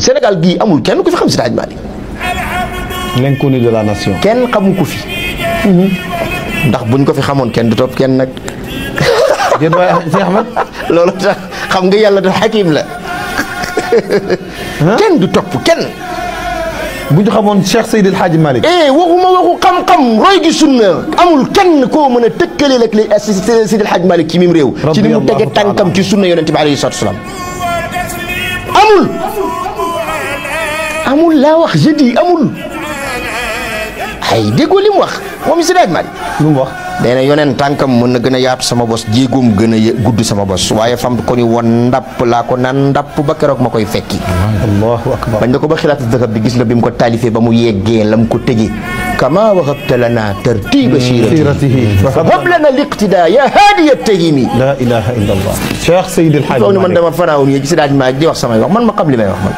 Sénégal gii amul kenn ku fi xam Seydi Hadji Malick. l'inconnu de la nation. kenn xamu ko fi. ndax buñ ko fi xamoon kenn du topp kenn nag. déet waay Cheikh Ahmed. loolu tax xam nga yàlla dafa xakim la. kenn du topp kenn. bu ñu xamoon Cheikh Seydi El Hadji Malick. waxuma waxu xam-xam roy gi sunna amul kenn koo mën a tëkkaleel ak li Seydi El Hadji Malick ci mim réew. ci ni mu tege tànkam ci sunna yonent bi alayhi salaatu salaam. amul laa wax je dis amul. ay déggoo li mu wax moom Seydi El Hadji Malick. lu mu wax. nee na yoneen tànkam mën na gën a yaatu sama bos jéegoom gën a gudd sama bos waaye fam ko ñu won ndapp laa ko naan ndapp ba keroog ma koy fekki. allahu akbar. bañ na ko ba xilaatu dëkk bi gis nga bi mu ko taalifee ba mu yeggee lam ko tëjee. kama wahabta lana tartiba siratihi fa hab lana liqtida ya haadiya tahimi. la ilaha illa allah. Cheikh Seydi El Hadji Malick man dama faraaw nii Seydi El Hadji Malick di wax samay wax man ma xam li may wax man.